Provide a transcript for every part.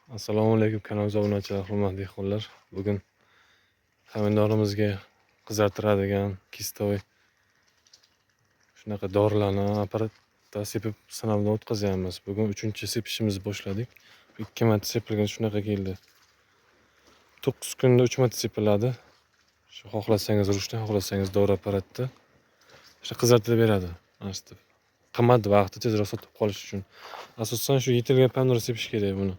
Assalomu alaykum kanalimiz obunachilari, hurmatli dehqonlar. Bugun pomidorimizga qizartiradigan kistoy shunaqa dorilarni apparatda sepib sinovdan o'tkazyapmiz. Bugun 3-sepishimizni boshladik. 2 marta sepilgan shunaqa keldi. 9 kunda 3 marta sepiladi. Shu xohlasangiz ruchni, xohlasangiz dori apparatda o'sha qizartirib beradi. Mana shu qimmat vaqti tezroq sotib qolish uchun. Asosan shu yetilgan pomidor sepish kerak buni.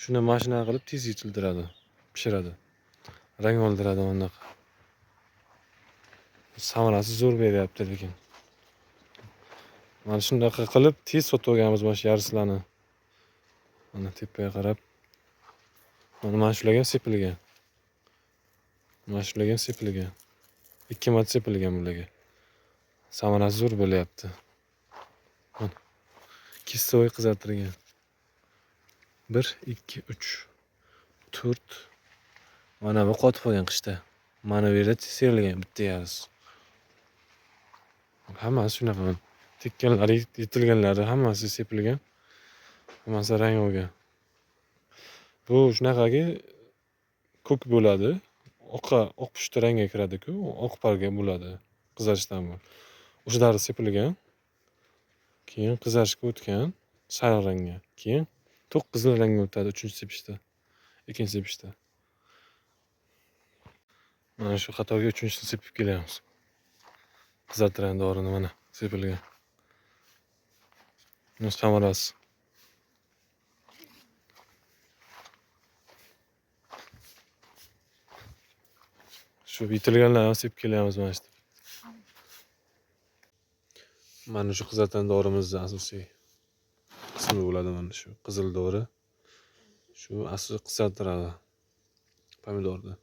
Shuni mashina qilib tez yetildiradi, pishiradi. Rang oldiradi unaqa. Samarasi zo'r beryapti lekin. Mana shunaqa qilib tez sotib olganmiz mana shu yarislarni. Mana tepaga qarab. Mana shularga ham sepilgan. Mana shularga ham sepilgan. 2 marta sepilgan bularga. Samarasi zo'r bo'lyapti. Mana kistoy qizartirgan. 1 2 3 4. Mana bu qotib qolgan qishda. Mana bu yerda serilgan bitta yarisi. Hammasi shunaqa. Tekkanlari, yetilganlari hammasi sepilgan. Hammasi rang olgan. Bu shunaqaki ko'k bo'ladi. Oq pushti rangga kiradi-ku, oq parga bo'ladi qizarishdan bu. O'sha dori sepilgan. Keyin qizarishga o'tgan sariq rangga. Keyin to'q qizil rangga o'tadi 3-sepishda, 2-sepishda. Mana shu qatorga 3-chisini sepib kelyapmiz. Qizartirgan dorini mana sepilgan. Buni samarasi. Shu yetilganlarni sepib kelyapmiz mana shu. Mana shu qizartirgan dorimizni asosiy qismi bo'ladi mana shu qizil dori. Shu asli qizartiradi pomidorni.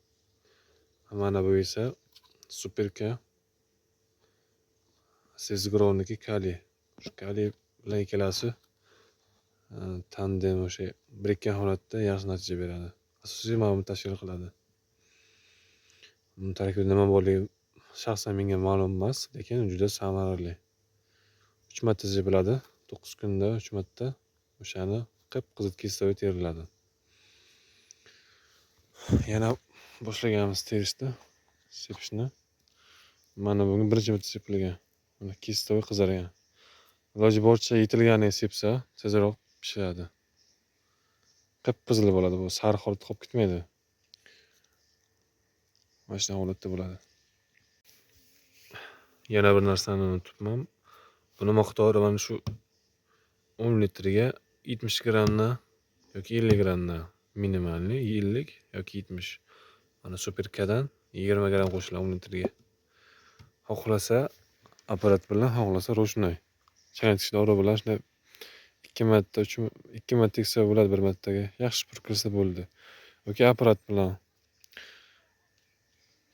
Mana bu esa superka Sezgroniki kaliy. Shu kaliy bilan ikkalasi tandem o'sha birikkan holatda yaxshi natija beradi. Asosiy mana buni tashkil qiladi. Buni tarkibida nima borligi shaxsan menga ma'lum emas, lekin juda samarali. 3 marta sepiladi. 9 kunda 3 marta o'shani qip-qizil kistoy teriladi. Yana boshlaganmiz terishni, sepishni. Mana bugun birinchi marta sepilgan. Mana kistoy qizargan. Iloji boricha yetilganini sepsa, tezroq pishadi. Qip-qizil bo'ladi bu, sariq holatda qolib ketmaydi. Mana shunday holatda bo'ladi. Yana bir narsani unutibman. Buni miqdori mana shu 10 litrga 70 grammdan yoki 50 grammdan minimalni 50 yoki 70. Mana superkadan 20 gramm qo'shiladi 10 litrga. Xohlasa apparat bilan, xohlasa ruchnoy. Changyutgich dori bilan shunday 2 marta, 2 marta teksa bo'ladi bir martaga. Yaxshi purkilsa bo'ldi. Yoki apparat bilan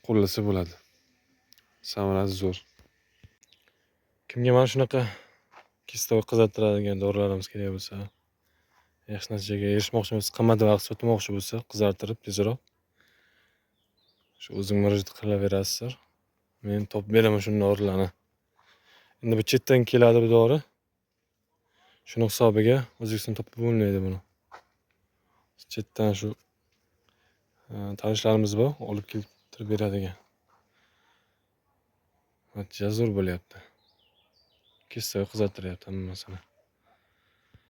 qo'llasa bo'ladi. Samarasi zo'r. Kimga mana shunaqa kistoy qizartiradigan dorilarimiz kerak bo'lsa, yaxshi natijaga erishmoqchi bo'lsa, qimmat vaqt sotmoqchi bo'lsa, qizartirib tezroq shu o'zing murojaat qilaverasizlar. Men topib beraman shu dorilarni. Endi bu chetdan keladi bu dori. Shuni hisobiga O'zbekistonda topib bo'lmaydi buni. Chetdan shu tanishlarimiz bor, olib keltirib beradigan. Natija zo'r bo'lyapti. Kistoy qizartiryapti hammasini.